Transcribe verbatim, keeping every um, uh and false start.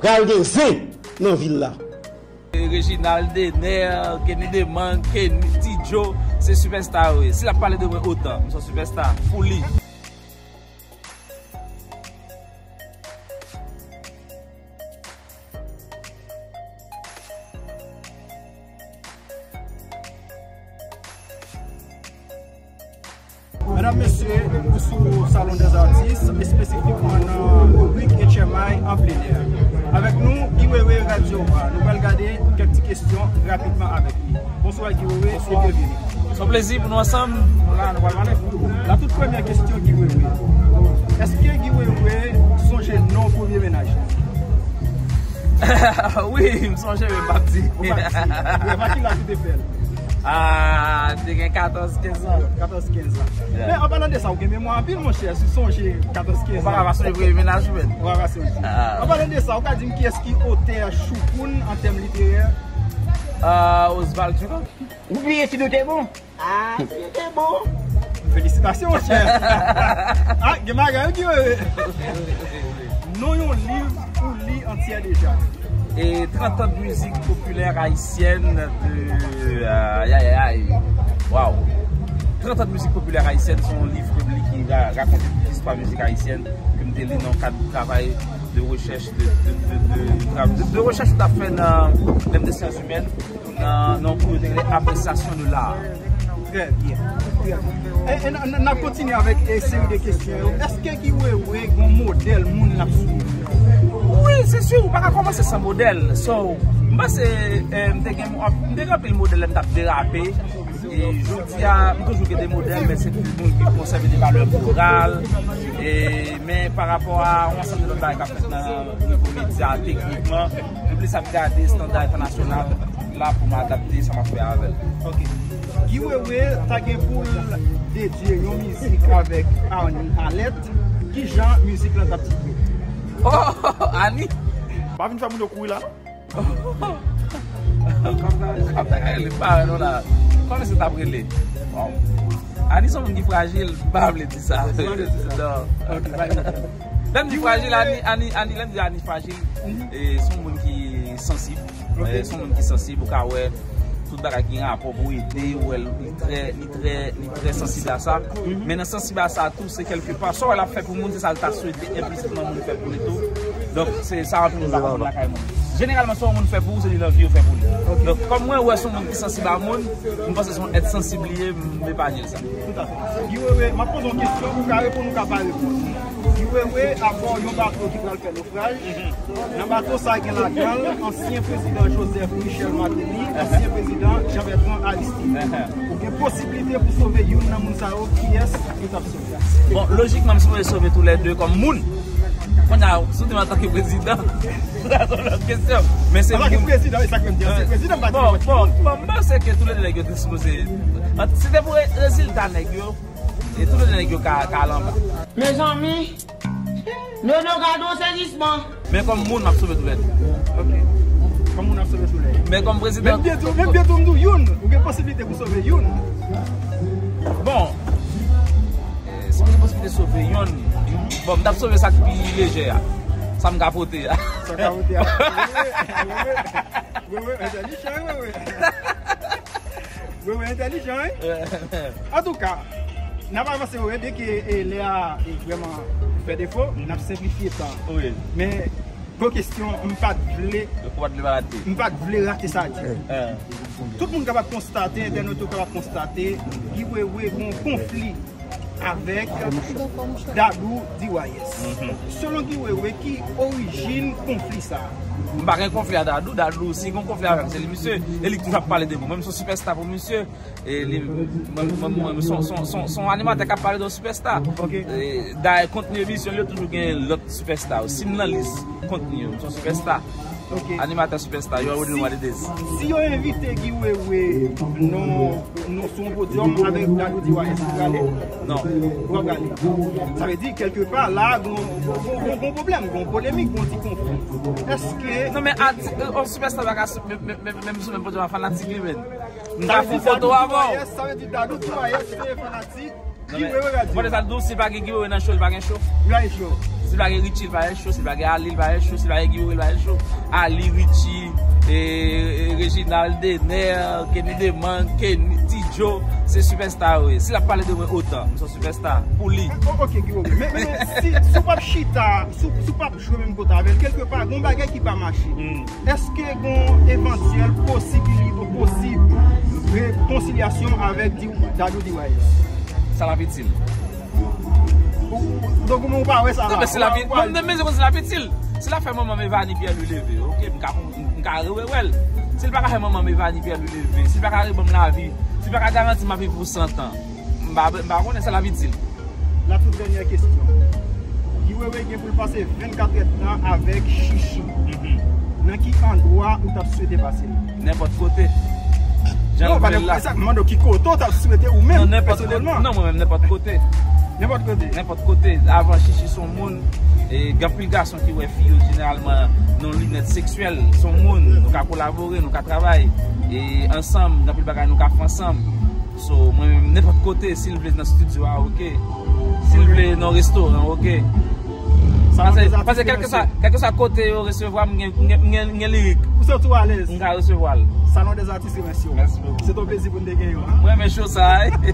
Pral gen zen nan vil la. Reginald Dener, Kenny Demang, Kenny, Ti Joe, se sipèsta yo ye. Si l ap pale de mwen otan, m se yon sipèsta pou li. Medam, mesye, nou sou Salon des Artistes, espesifikman nan ribrik H M I an plenè. Avèk nou, Guy Wewe, Radyo Wa. Nou pral gade kèk ti kesyon rapidman avèk li. Bonswa, Guy Wewe, e byenveni. Se yon plezi pou nou ansanm. Nou la, nou pral pale. La tout premyè kesyon, Guy Wewe. Èske Guy Wewe sonje non premye mennaj li? Wi, m sonje, men m p ap di. Ou p ap di. Wi, pa ki laj ou te fè l? Ah, m te gen katòz, kenz an. Katòz, kenz an. Yeah. Men, an palan de sa, ou gen memwa anpil, monchè, si w sonje katòz, kenz an. Ou pa ka pa sonje premye mennaj ou, men. Ou pa ka sonje. Ah. An palan de sa, ou ka di m kiyès ki otè Choukoun an tèm literè? Ah, Oswald Durand. Ou bliye si nou te bon? Ah, si te bon. Felisitasyon, monchè. Ah, gen bagay, wi, Guy Wewe. Non yon liv ou li antyè deja. E trant an de mizik popilè ayisyèn de, euh, ay, ay, ay, ay. Waw. Trant an de mizik popilè ayisyèn, se yon liv ke m li ki ra-, rakonte tout istwa mizik ayisyèn ke m te li nan kad travay de rechèch, de, de, de, de, de, de, de rechèch m t ap fè nan, nan syans imèn. Nan, nan kou yo te rele apresyasyon de lar. Trè byen, trè byen. E, e, n, n, n ap kontinye avèk, e, seri de kesyon yo. Èske Guy Wewe gen yon modèl moun l ap swiv? Wi, se si, ou pa ka kòmanse san modèl. So, m panse, e, m te gen, m te gen anpil modèl lè m t ap derape. E jodi a, m toujou gen de modèl, men se tout moun ki konsève de valè moral. E, men pa rapò a yon ansanm de lòt bagay k ap fèt nan nivo medya, teknikman, m plis ap gade estanda entènasyonal la pou m adapte sa m ap fè avè l. Ok. Guy Wewe ta gen pou l dedye yon mizik avèk Annie Alerte, ki jan mizik lan t ap titre? Oh, Annie! Pa vin fè moun yo kouri la, non? Kòm sa, kòm sa ka rele parèy nou la. Kòman se t ap rele? Waw. Annie se yon moun ki frajil, m pa vle di sa. Ou pa vle di sa. Non. Ok, pa gen pwoblèm. Lè m di frajil, Annie, Annie, Annie, lè m di Annie frajil, e, se yon moun ki sansib. Ok. E, se yon moun ki sansib, ou ka wè tout bagay ki gen rapò pou ede, ou wè l, li trè, li trè, li trè sansib a sa. Mhm. Men nan sansib a sa tou, se kèlke pa, sa w wè l ap fè pou moun, se sa l ta swete enplisitman moun fè pou li tou. Donk, se sa anpil moun pa konprann lakay moun. Jeneralman, sa yon moun fè pou ou, se li l anvi yo fè pou li. Ok. Donk, kòm mwen wè se yon moun ki sansib a moun, m panse se yon èt sansib li ye, m epanye l sa. Toutafè. Guy Wewe, m ap poze yon kesyon, ou ka reponn, ou ka pa reponn. Guy Wewe, abò yon bato ki pral fè nofraj. Nan bato sa a gen ladan l ansyen prezidan Joseph Michel Martelly, ansyen prezidan Jean Bertrand Aristide. Ou gen posiblite pou sove youn nan moun sa yo, kiyès ou t ap sove? Bon, lojikman, m sipoze sove toulède kòm moun. Kounye a, si w di m antanke prezidan, sa se yon lòt kesyon. Men se moun. Antanke prezidan, e sa k fè m di ansyen prezidan, m pa di nenpòt ki moun. Bon, bon, m panse ke toulède nèg yo te sipoze, si te pou re-, rezilta nèg yo, e toulède nèg yo ka, ka al anba. Mezanmi, Nono, gade yon sezisman. Men kòm moun, m ap sove toulède. Ok. Kòm moun, m ap sove toulède. Men kòm prezidan. Men m byen di w, men m byen di w, m di w youn. Ou gen posiblite pou sove youn. Bon. Eh, si m gen posiblite sove youn, bon, m t ap sove sa k pi lejè a. Sa m ka pote a. Sa w ka pote a. Wi, wi, wi, wi, entèlijan, wi, wi. Wi, wi, entèlijan, wi. Antouka, n ap avanse, wi, byenke, e, lè a, e, vrèman fè defo, n ap senplifye tan. Wi. Men, gwo kesyon, m pa t vle, m pa t vle rate sa di. Tout moun kapab konstate, entènot yo kapab konstate, Guy Wewe gon konfli avèk Dadou D Y S. Selon Guy Wewe, ki orijin konfli sa a? M pa gen konfli a Dadou. Dadou, si gon konfli avè m, se li misye. E li k toujou ap pale de mwen. Mwen, m se yon sipèsta pou misye. E li, mwen, mwen, mwen, se yon, se yon, se yon, se yon animatè k ap pale de yon sipèsta. Ok. E, dayè, kontni emisyon l yo toujou gen lòt sipèsta. Si m nan lis kontni yo, m se yon sipèsta. Ok. Animatè sipèsta, you already know what it is. Si, si yo envite Guy Wewe nan, nan, sou yon podyòm avèk Dadou D Y S, ou prale? Non. Ou pa prale? Sa vle di, kèlke pa, la, gon, gon, gon, gon pwoblèm, gon polemik, gon ti konfli. Èske... Non, men ati-, yon sipèsta pa ka sou, men, men, men, menm sou menm podyòm ak fanatik li, men. M ta fè yon foto avè w. Sa vle di Dadou D Y S se fanatik. Non, men, Guy Wewe Radyo. Ou konn sa l di w, si pa gen Guy Wewe nan show, li pa gen show. Li pa gen show. Si l pa gen Richie, l pa gen cho. Si l pa gen Ali, l pa gen cho. Si l pa gen Guy Wewe, l pa gen cho. Ali, Richie, e, e, Reginald, Dener, Kenny Demang, Kenny, Ti Joe, se sipèsta yo ye. Si l ap pale de mwen otan, m se yon sipèsta pou li. O- Ok, Guy Wewe. Men, men, men si, si w p ap chita, si, w- si w p ap jwe menm kote avè l, kèlkepa, gon bagay ki pa mache. Èske gon evantyèl posibilite, posib rekonsilyasyon avèk Di- Dadou D Y S? Sa l ap itil. Ou- ou- Donk ou pa wè sa la. Non, men si l ap itil, si l ap fè manman m Evanie Pierre Louis leve, ok, m ka, m ka rewè wè l. Si l pa ka fè manman m Evanie Pierre Louis leve, si l pa ka rebanm lavi, si l pa ka garanti m ap viv pou san tan, m pa, m pa konnen sa l ap itil. La tout dènyè kesyon. Guy Wewe gen pou l pase vennkat èdtan avèk Chichi. Nan ki andwa ou t ap swete pase l? Nenpòt kote. Jan Non, l pa vle l la. Nenpòt sa, m mande w ki kote w t ap swete ou Non, menm, nenpòt kote. pèsonèlman. Non, mwen menm, nenpòt kote. Nenpòt kote. Nenpòt kote. Avan, Chichi se yon moun. E gen anpil gason ki wè fi yo jeneralman nan linèt seksyèl. Se yon moun. Nou ka kolabore, nou ka travay. E ansanm, gen anpil bagay nou ka fè ansanm. So, mwen menm, nenpòt kote, si l vle nan estidyo a, ok. Si l vle nan restoran, ok. Paske, paske kèlkeswa, kèlkeswa kote yo resevwa m, m gen, m gen, m gen, m gen lirik. Ou santi w alèz. M ka resevwa l. Salon des artistes remèsye w. Mèsi bokou. Se ton plezi pou n te genyen w. Mwen renmen show sa, wi.